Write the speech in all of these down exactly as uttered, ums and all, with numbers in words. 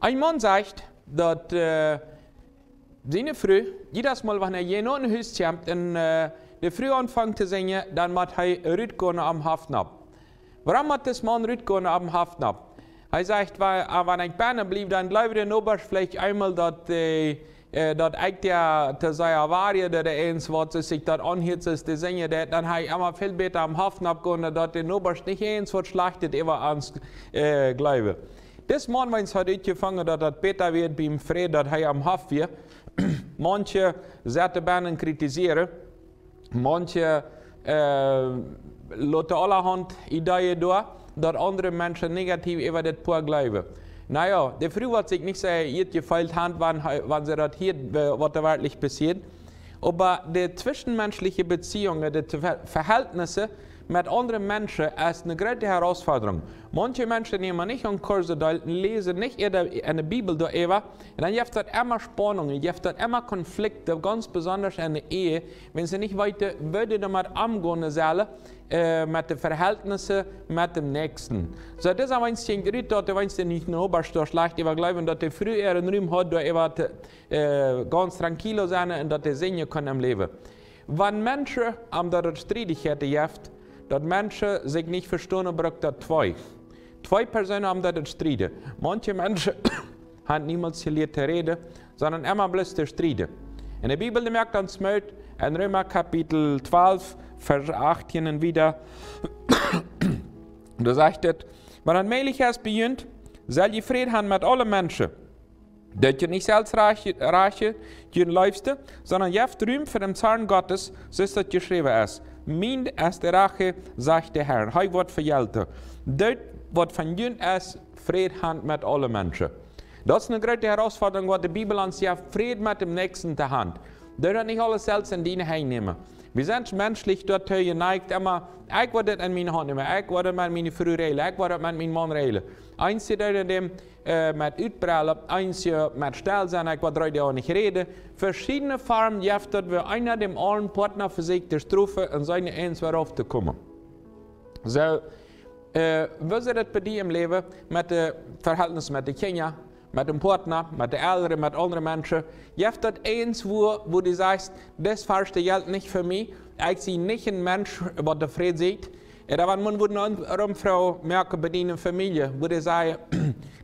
Een Maun sajcht, daut, äh, siene Fru, jiedet Mol, wan hee hia no een Hus kjemt un, äh, de Fru aunfangt to sinjen, dan mott hee rutgonen om Hoff nopp. Wuarom mott dis Maun rutgonen om Hoff nopp? Hee sajcht, wa-, äh, wan ekj bennen bliew, dan jleewen de Nobasch veleicht eemol, daut, äh, äh, daut ekj dee to sea woa, daut dee eens waut sikj daut aunhieet, soo aus dee sinjen, daut dan hee emma väl bäta om Hoff nopp gonen, daut de Nobasch nich eens waut Schlajchtet äwa ons, äh, jleewen. Dis Maun, wan hee haud utjefungen, daut daut bäta wia biem Fräd, daut hee aum Hoff wia. Manche sitten bennen un kritisieren. Manche, äh, loten aulahaunt Ideeen doa, daut aundre Menschen negativ äwa dit Poa jleewen. Na jo, de Fru woat sikj nich sea jeat jefeelt haben, wan hee, wan see daut hieet, äh, waut doa werkjlich passieet. Oba de twischenmenschliche Beziehungen, de Ver-, Verhältnisse met aundre Menschen es eene groote Herausforderung. Manche Menschen nämen nich aun Kursen deel un läsen nich enne, enne Bibel doaräwa. Un dan jeft daut emma Spaunungen, jeft daut emma Konflikten, gaunz besonda enne Ehe, wan see nich weeten, woo see doamet omgonen sellen, äh, met de Verhältnisse met däm Näakjsten. Soo, daut es eent, jeit rut, daut de Menschen nich no Obasch doa schlajcht äwa jleewen, daut de Fru äaren Rum haud, doa äwa to, äh, gaunz tranquilo sennen un daut dee sinjen kunnen em Läwen. Wan Menschen, om daut et Striedichkjeiten jeft, daut Menschen sikj nich vestonen, brukt daut twee. Twee Persoonen, om daut et strieden. Manche Menschen haben niemols jelieet to räden, sonda emma bloos to strieden. Un de Bibel, dee moakt ons Moot, en Reema Kapitel twalf, Varsch achtieen un wieda, doa sajcht et: "Wan et mäajlich es bie junt, sell jie Fräd haben met aule Menschen. Doot junt nich selfst rajchen, rajchen, jun Leefsten, sonda jeft Rum fa dän Zorn Gottes, soo aus daut jeschräwen es: Mien es de Rache, sajcht de Herr, hee woat vejelten. Doot, waut von junt es, Fräd haben met aule Menschen." Daut es eene groote Herausforderung, waut de Bibel ons jeft, Fräd met däm Näakjsten to haben. Doo daut nich aules selfst en diene Henj nämen. Wie sent menschlich doatoo jeneigt, emma, ekj woa dit en miene Haunt nämen, ekj woa daut met miene Fru räajlen, ekj woa daut met mienen Maun räajlen. Eenje doonen daut, äh, met utbrellen, eenje met stell sennen, ekj woa dree Doag nich räden. Veschiedne Formen jeft daut, woo eena däm aundren Partner vesieekjt to strofen un sienen Eenj wada rauf to komen. Soo, äh, woo es daut bie die em Läwen met de Verhältnisse met de Kjinja, met däm Partner, met de Elren, met aundre Menschen? Jeft daut eent, woo, woo du sajchst: "Dis Varsch, dee jelt nich fa mie. Ekj sie nich een Mensch, waut de Fräd sieekjt." Ooda wan maun wudd eene Omfroag moaken bie diene Famielje, woo dee sajen: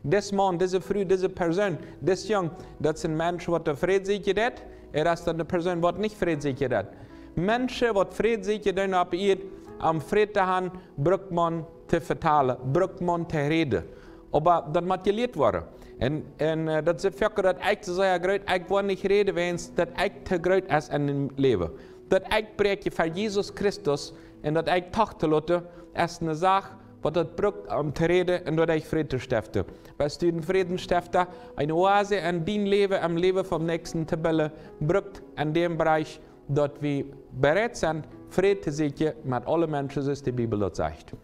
"Dis Maun, dise Fru, dise Persoon, dis Jung, daut es een Mensch, waut de Fräd sieekjen deit, ooda es daut eene Persoon, waut nich Fräd sieekjen deit?" Menschen, waut Fräd sieekjen doonen opp Ieed, om Fräd to haben, brukt maun to vetalen, brukt maun to räden. Oba daut mott jelieet woaren. Un, un, äh, daut es foaken daut ekj soo sea groot, ekj woa nich räden, wiels daut ekj too groot es en däm Läwen. Daut ekj prädje fa Jesus Christus un daut ekj toch to loten, es eene Sach, waut daut brukt om to räden un daut ekj Fräd to stiften. Best du een Frädensstifta, eene Oase en dien Läwen, em Läwen vom Näakjsten to bilden, brukt en däm Bereich, daut wie bereit sent, Fräd to sieekjen met aule Menschen, soo aus de Bibel daut sajcht.